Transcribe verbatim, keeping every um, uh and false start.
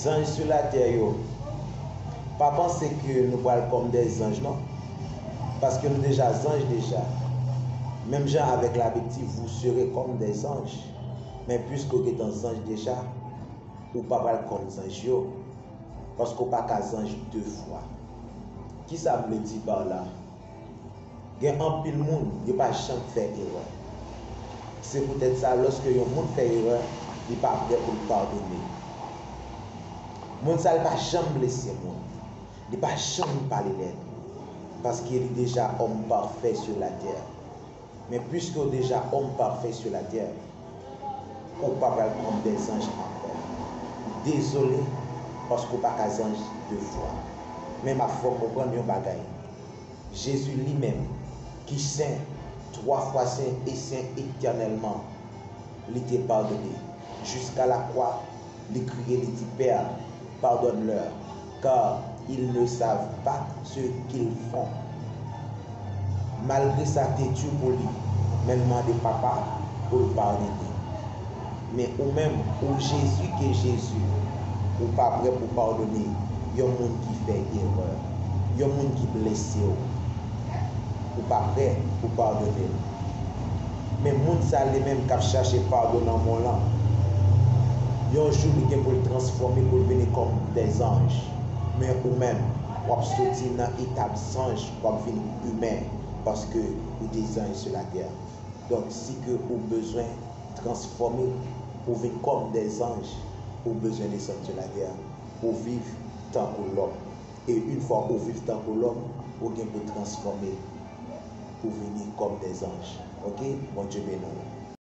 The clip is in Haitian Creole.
Zanj sou latè yo, pa panse ke nou pral kòm dè zanj non, paske nou deja zanj deja. Menm jan avèk la Bib di, vous serez comme des anges. Men piske w gentan zanj deja, ou pa pral kòm zanj yo, paske w pa ka zanj de fwa. Kisa m vle di pa la? Gen anpil moun, yo pa janm fè erè. Se poutèt sa, lòske yon moun fè erè, li pa prè pou l padone. Moun sa, li pa janm blese moun. Li pa janm pale lèd. Paske li deja òm pafè sou latè. Men piske w deja òm pafè sou latè, ou pa pral kòm dè zanj ankò. Dezole, paske w pa ka zanj de fwa. Men m ap fè w konprann yon bagay. Jezi li menm, ki sen, twa fwa sen e sen etènèlman, li te padone. Jiska lakwa, li kriye, li di, Père, pardonne-leur, car ils ne savent pas ce qu'ils font. Malgre sa te di pou li, men l mande Papa pou l padone. Men ou menm, ou Jezi ke Jezi, ou pa prè pou padone yon moun ki fè erè, yon moun ki blese w. Ou pa prè pou padone l. Men moun sa li menm k ap chache padon nan men w lan, yon jou li gen pou l transfòme pou l vini kòm dè zanj. Men ou menm, w ap soti nan etap zanj, w ap vin imen, paske ou te zanj sou latè. Donk, si ke ou bezwen transfòme pou vin kòm dè zanj, ou bezwen desann sou latè pou viv tankou lòm. E yon fwa ou viv tankou lòm, ou gen pou transfòme pou vini kòm dè zanj. Oke? Bondye beni w.